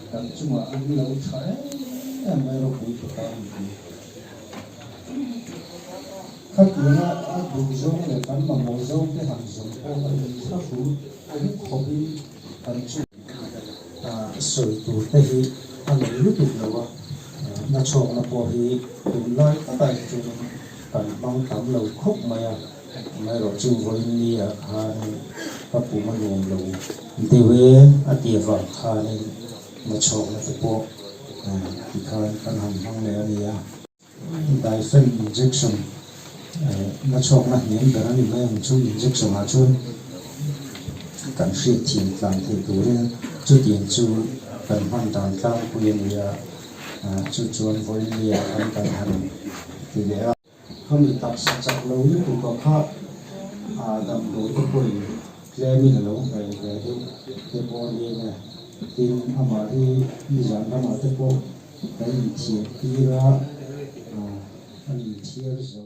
Kan chungah an lo tha em em mai ropui ta ta ang ti. Khatianga a duh zawng leh kan mamawh zawng te han zawng pawh a inthlahrun awm khawpin kan chung sawi tur te hi a nei lutuk lo a, nachhawkna pawh hi tunlai takah hi chuan kan hmang tam lo khawp mai a. Amaherawhchu vawiin ni ah khan ka pum a nuam lo deuh e a ti avang khanin nachhawkna te pawh tikhan kan han hmang leh a ni a. Daifen injection nachhawkna hniam ber a ni mai ang chu injection ah chuan kan hriat thiam tlan theih turin chutiang chu kan hman dan tlangpui a ni a, chu chuan vawiin ni ah khan kan han ti leh a. Khami taksa chak lo lutuk a kha damdawi te pawhin tlemin a lo hnaih ve deuh te pawh a ni ang e. Tin, amah hi nizan ramah te pawh kan inthiar tir a, an inthiar zo.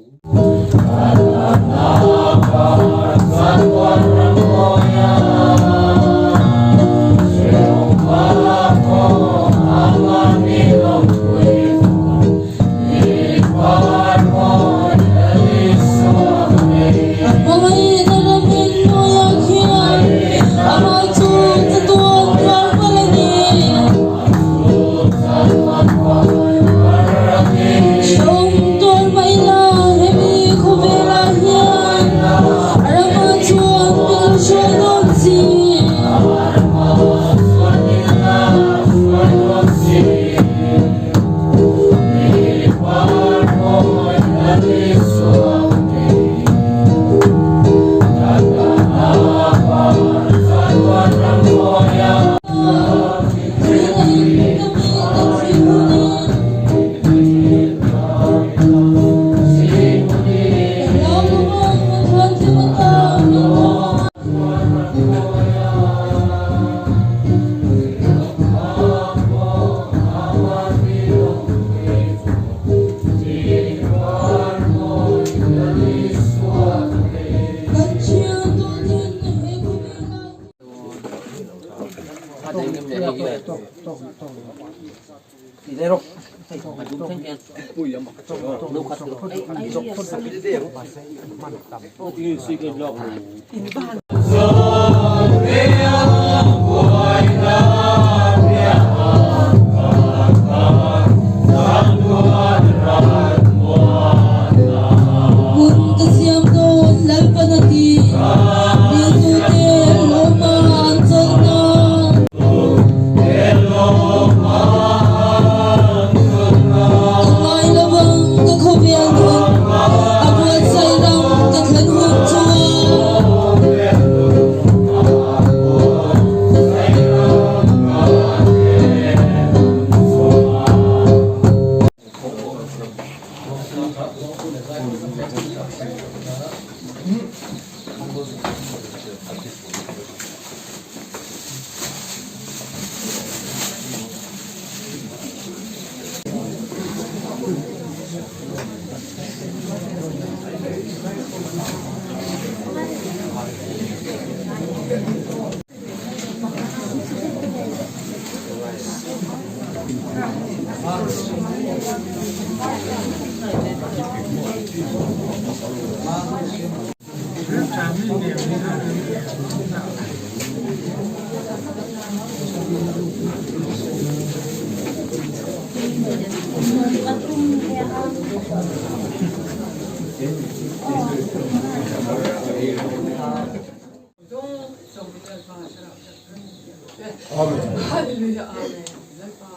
Hallelujah Amen Lalpa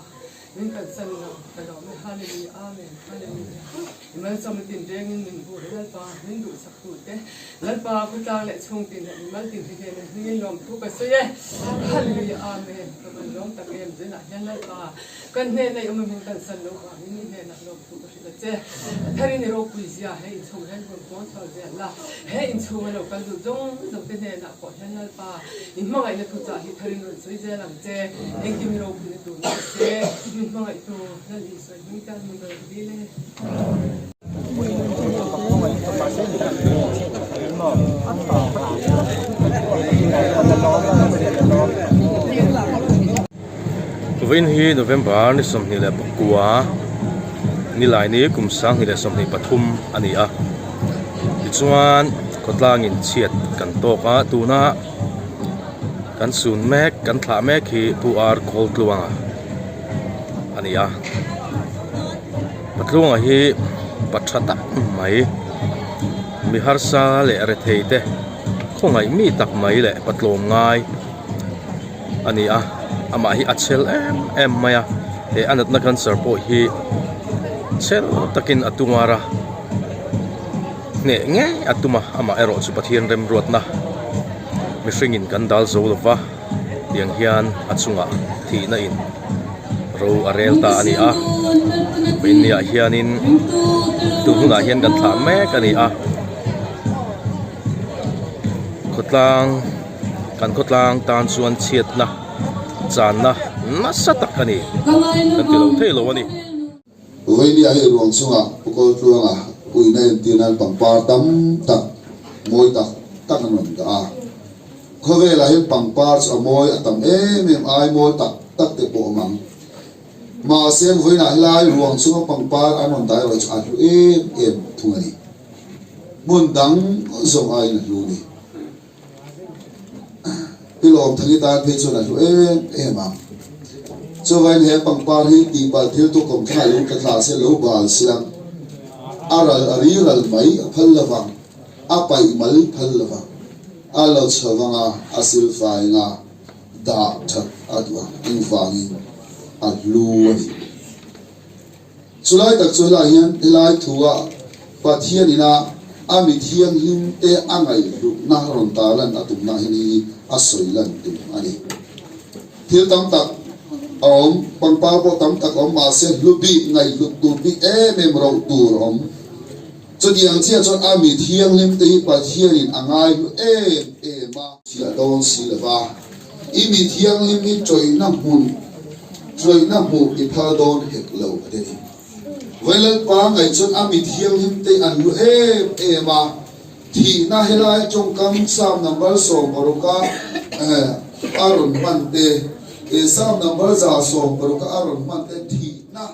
min kalsan lo ka lawm e Hallelujah Amen Hallelujah I malsawm tin rengin min vur e Lalpa min duhsak tu te Lalpa khawtlang leh chhung tin leh mimal tin te hian hmingin lawmthu ka sawi e Hallelujah Amen ka van lawm tak em zinah hian Lalpa kan hnena i awm a min kalsan lo vangin i hnenah lawmthu ka hrilh a che Tharin i ropui zia he inchhung hian rawn pawn chho zel la he inchhunga lo kal duh zawng zawng te hnenah pawh hian Lalpa i hmangaihna thuchah hi tharin rawn sawi zel ang che engkim i ropuina tur ni se min hmangaihtu Lal Isua i hming tan min rawn dil e. Vawiin hi November ni 29 Nilaini kum 2023 a ni a, tichuan khawtlangin chhiat kan tawk a, tuna kan sun mek kan thlah mek hi Pu Ar Kawltluanga a ni a, Patluanga hi pa tha tak mai mi harsa leh rethei te khawngaih mi tak mai leh patlawm ngai. a ni a amah hi a chhel em em mai a he a natna cancer pawh hi chhel takin a tum ar a hneh ngei a tum a amah erawh chu Pathian remruatna mihringin kan dal zo lova tiang hian a chungah thihna in ro a rel ta a ni a vawiinniah hianin tun hunah hian kan thlah mek a ni a khawtlang. Kan khawtlang tan chuan chhiatna channa nasa tak a ni, kan ti lo thei lo a ni. Vawinia hei ruang chungah Pu Kawltluanga uina entir nan pangpar tam tak mawi tak tak an rawn dah a. Khawvelah hian pangpar chu a mawi a tam em em ai mawi tak tak te pawh awm ang. Mahse vawiinah helai ruang chunga pangpar an rawn dah erawh chu a hlu em em thung a ni. Hmun dang zawng aiin a hlu a ni. Pi Lawmthangi tan phei chuan a hlu em em ang. Chuvain he pangpar hi tihpalh thil tu kawmthla lung tla thla se lo bal siang. A ral a ri ral mai a phal lovang, a paih mal phal lovang. A lo chho anga a silfai anga dah that a duh ang. Engvangin a hlu a ni. Chulai tak chu helai hian helai thua Pathian ina a mi thianghlim te a ngaihhlutna rawn tarlan a tumna hian hi a sawi lan tum a ni. Thil tam tak a awm, pangpar pawh tam tak a awm mahse hlu bik, ngaihhlut tur bik em em roh tur a awm. Chutiang chiah chuan a mi thianghlim te hi Pathianin a ngaihlu em em a. Chhiah dawn si lova I mi thianghlim hi tawihna hmun, tawihna hmuh i phal dawn hek lo a ti a ni. Vailalpa ngaih chuan a mi thianghlim te an hlu em em a, thihna helai tawngkam Psalm number 60 a a rawn hman te, Psalm number 160 a a rawn hman te thihna.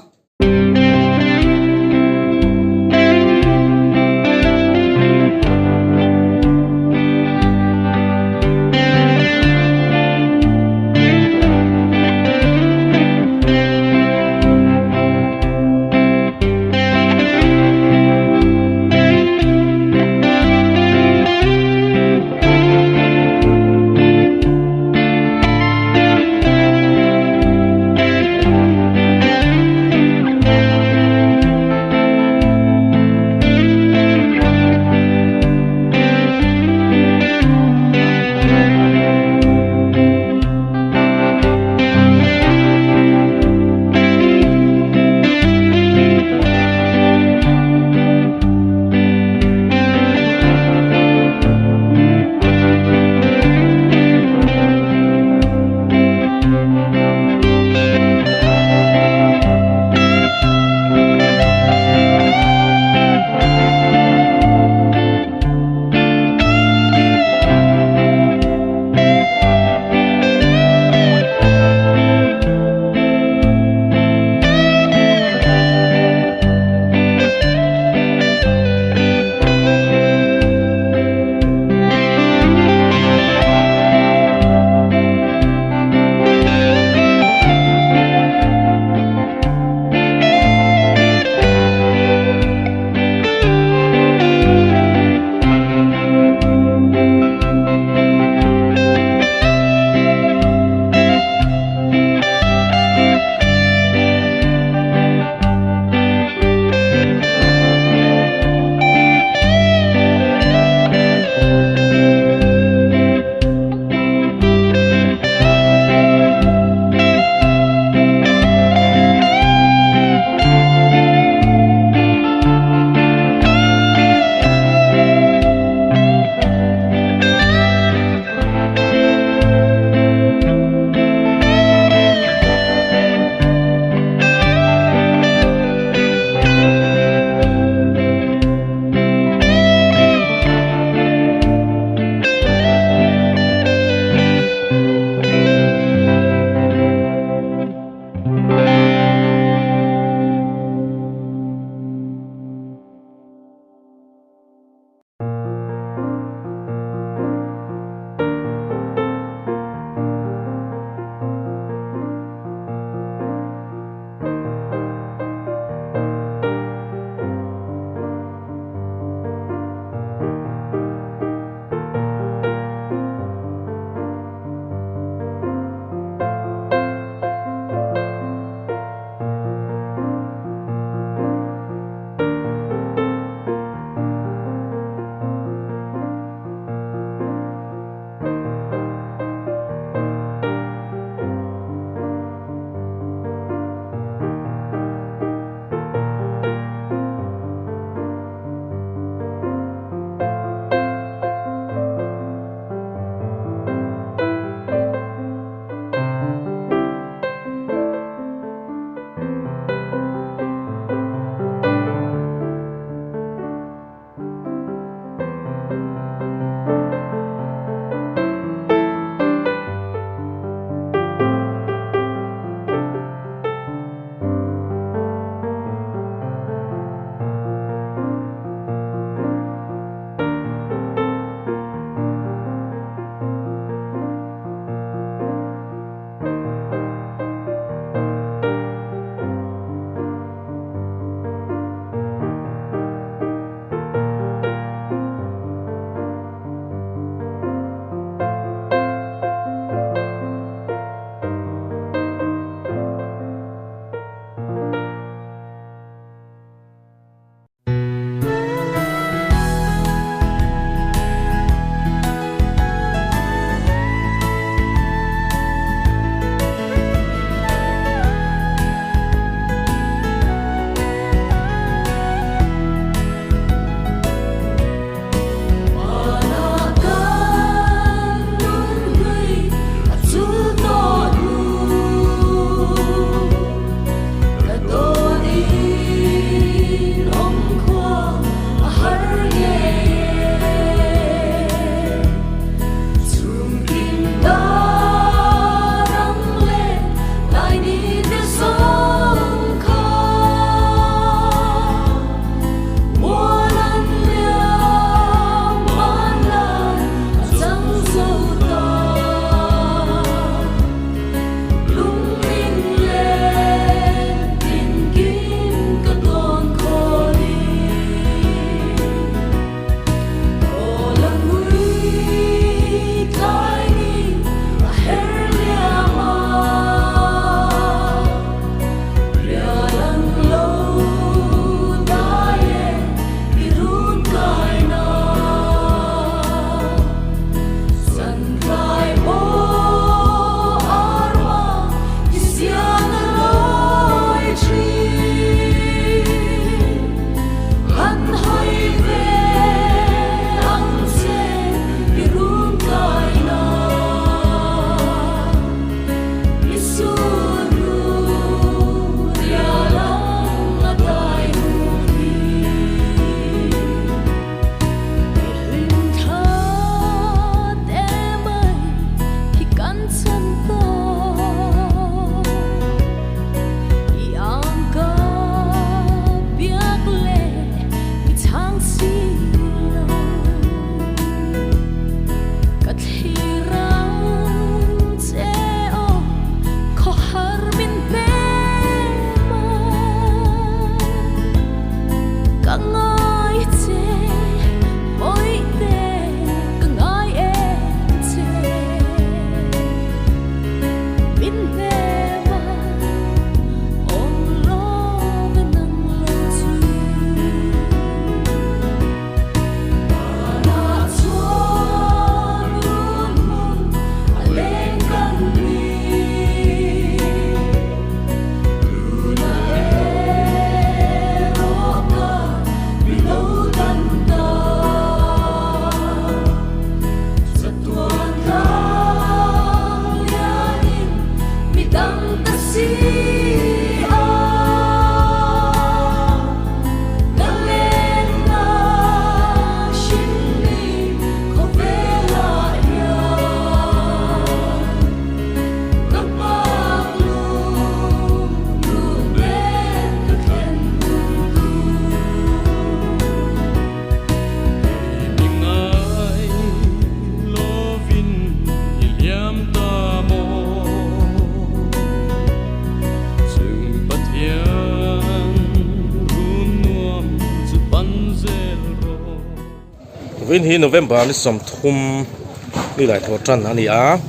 Vawiin hi November ni 30 ni lai thaw tan a ni a,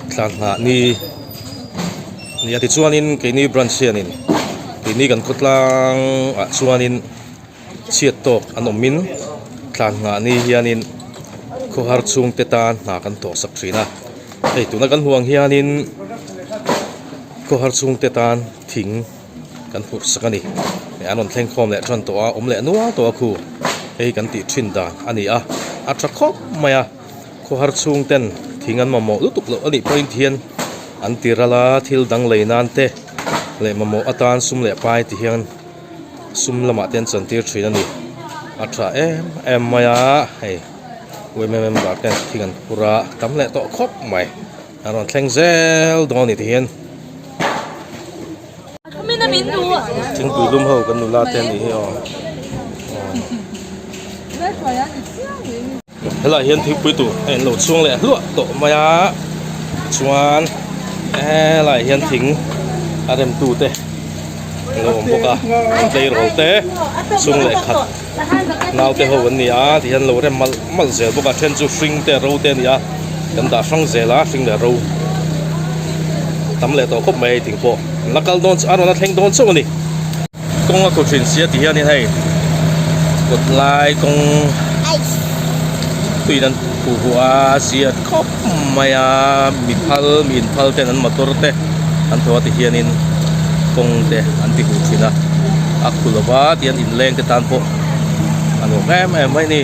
thlan nghah ni a ni a tichuanin keini branch hianin keini kan khawtlang ah chuanin chhiat tawk an awmin thlan nghah ni hianin khawhar chhungte tan hna kan tawh sak thin a, hei tuna kan hmuh ang hianin khawhar chhungte tan thing. Kan phurh sak a ni. Hei an rawn thleng khawm leh tan tawh a, awm leh nual tawh a khu. Hei kan tih thin dan a ni a, a tha khawp mai a. Khawhar chhung ten thing an mamawh lutuk loh a nih pawhin thian an ti ral a, thil dang lei nan te leh mamawh atan sum leh pai ti hian sum lamah te an chantir thin a ni. A tha em em mai a, hei yma member ten thing an phur a, tam leh tawh khawp mai. An rawn thleng zel dawn a ni ti hian. Thingpui lum ho kan nula te anih hi aw helai hian thingpui tur a in lo chhung leh hluah tawh mai a chuan helai hian thing a rem tu te an lo awm bawk a tleirawl te chung leh khat naute ho an ni a tihian lo rem malh malh zel bawk a then chu hring te ro te a ni a kan dah hrang zel a hring leh ro tam leh tawh khawp mai thing pawh an la kal dawn a rawn a thleng dawn chauh a ni kawng a kut thin sia ti hianin hei kawt lai kawng tuiin an khuh huh a zia khawp mai a mi phal mi inphal ten an motor te an thaw a ti hianin kawng te an ti huh thin a a khu lova tihian inleng te tan pawh a nuam em em mai a ni.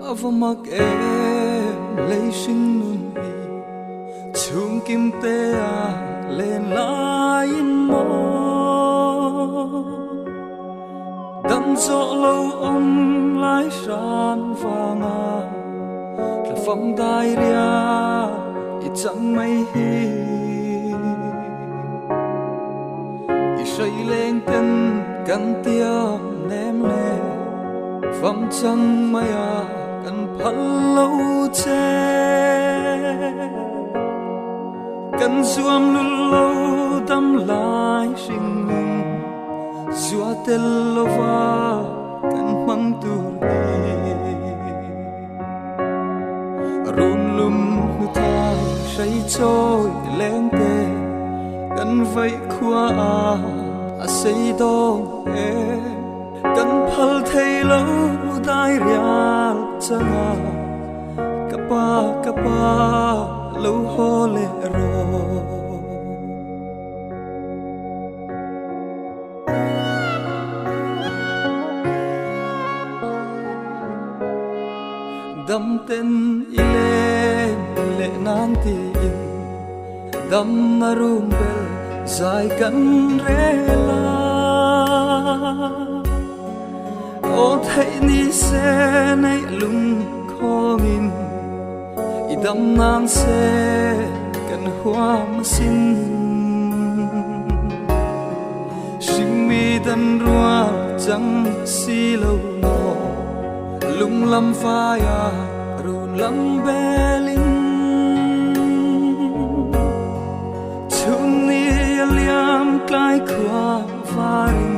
A va mak em lei hring nun hi chhung kim te a len laiin maw dam zawh lo awm lai hran vanga tla fam dai ria i chang mai hi i hrai leng ten kan tiam nem le fam chang mai a kan phal lo che kan zuam lul lo dam lai hring nun zua tel lova kan hmang tur hi run lum hnu thai hrei chawi leng te kan vaih khua a a sei dawn em kan phal thei lo dai rial changa ka pa ka pa lo haw leh rawh. Dam ten i len leh nan tiin dam na rum bel zai kan rel a. Aw theih ni se neih lung khawngin i dam nan se kan huam asin. Hringmi dan rual chang si lo maw lung lam faia run lam belin chhun ni a liam tlai khua varin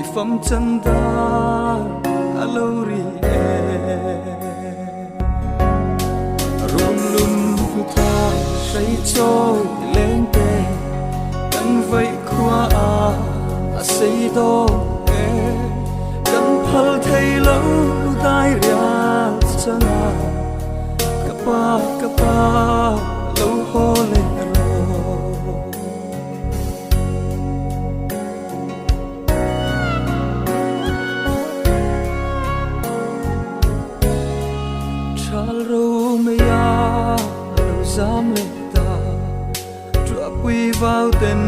i fam chan dar a lo ri e run lum hnu thai hrei chawi leng te kan vaih. sei dawn e Kan phal thei lo dai rial chana Ka pa ka pa lo haw leh rawh. Thal ro mai a lo zam leh ta Truahpui vau ten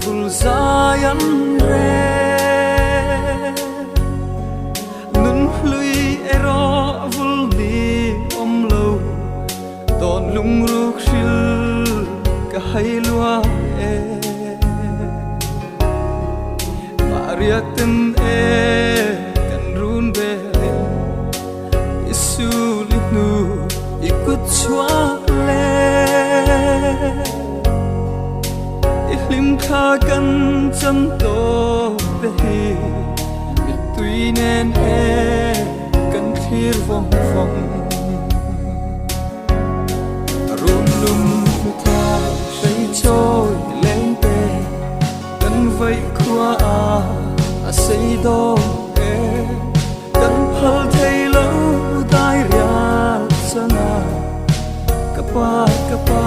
vul zai an rel Nun hlui erawh vul ni awm lo Tawn lungruk hril ka hai lua e. Maria ten e kan run belin I sul i hnu i kut chhuah le I hlim thla kan chan tawh te hi Mittui nen e kan thlir vawng vawng. Run lum hmu thai hrei chawi leng te kan vaih khua a a sei dawn e Kan phal thei lo dai rial chana ka pa ka pa.